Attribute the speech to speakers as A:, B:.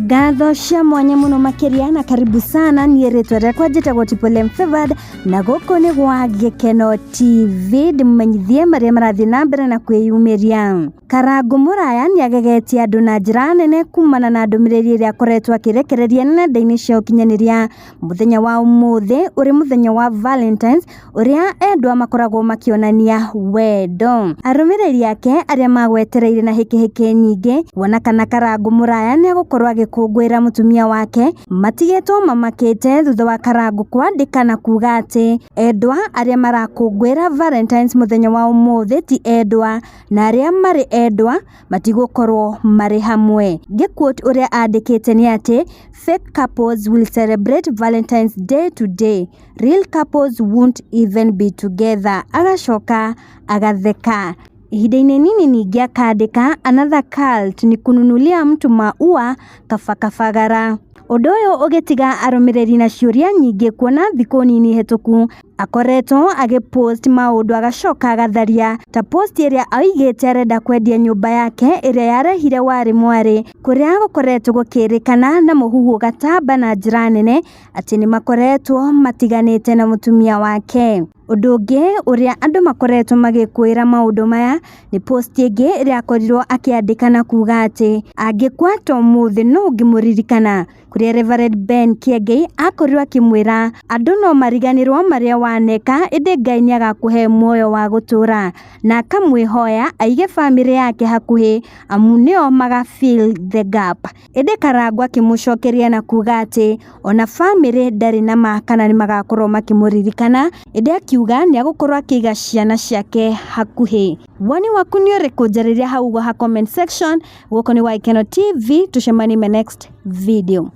A: Ngatho cia mwanya mũno makĩria na karibu sana. Niĩ rĩtwa rĩakwa njĩtagwo Tipolem Favored na gũkũ nĩ gwa Gĩkeno TV, ndĩmũmenyithie marĩa marathiĩ na mbere na kwĩyumĩria. Karangũ Mũraya nĩ agegetie andũ na njĩra nene kumana na ndũmĩrĩri ĩrĩa akoretwo akĩrekereria nenda-inĩ cia ũkinyanĩria mũthenya wa ũmũthĩ, ũrĩ mũthenya wa Valentines, ũrĩa endwa makoragwo makĩonania wendo. Arũmĩrĩri ake arĩa magwetereire na hĩkĩhĩkĩ nyingĩ kuona kana Karangũ Mũraya nĩ egũkorwo agĩkũngũĩra mũtumia wake, matigĩtwo mamakĩte thutha wa Karangũ kwandĩka na kuga atĩ endwa arĩa marakũngũĩra Valentines mũthenya wa ũmũthĩ ti endwa, na arĩa marĩ endwa matigũkorwo marĩ hamwe. Ngĩ-quote ũrĩa andĩkĩte nĩ atĩ, "Fake couples will celebrate Valentine's Day today. Real couples won't even be together." Agacoka agatheka. Ihinda-inĩ nini ningĩ akandĩka, "Another cult ni kununulia mtu maua kabakabagara." Ũndũ ũyũ ũgĩtiga arũmĩrĩri na ciũria nyingĩ, kuona thikũ nini hĩtũku akoretwo agĩ-post maũndũ agacoka agatharia, ta post ĩrĩa oigĩte arenda kwendia nyũmba yake ĩrĩa yarehire warĩ mwarĩ, kũrĩa gũkoretwo gũkĩrĩkana na mũhuhu ũgatamba na njĩra nene atĩ nĩ makoretwo matiganĩte na mũtumia wake. Ũndũ ũngĩ ũrĩa andũ makoretwo magĩkũĩra maũndũ maya nĩ post ĩngĩ ĩrĩa akorirwo akĩandĩka na kuga atĩ angĩkua ta ũmũthĩ nũ ũngĩmũririkana, kũrĩa Reverend Ben Kĩengei akorirwo akĩmwĩra andũ no mariganĩrwo marĩa waneka, ĩndĩ Ngai nĩ agakũhe muoyo wa gũtũra, na akamwĩhoya aige bamĩrĩ yake hakuhĩ amu nĩo maga fill the gap. Ĩndĩ Karangũ akĩmũcokeria na kuga atĩ ona bamĩrĩ ndarĩ na ma kana nĩ magakorwo makĩmũririkana, ĩndĩ akiuga nĩ egũkorwo akĩiga ciana ciake hakuhĩ. Woni waku nĩ ũrĩkũ? Njarĩria hau ũguo ha comment section. Gũkũ nĩ gwa Gĩkeno TV, tũcemanie next video.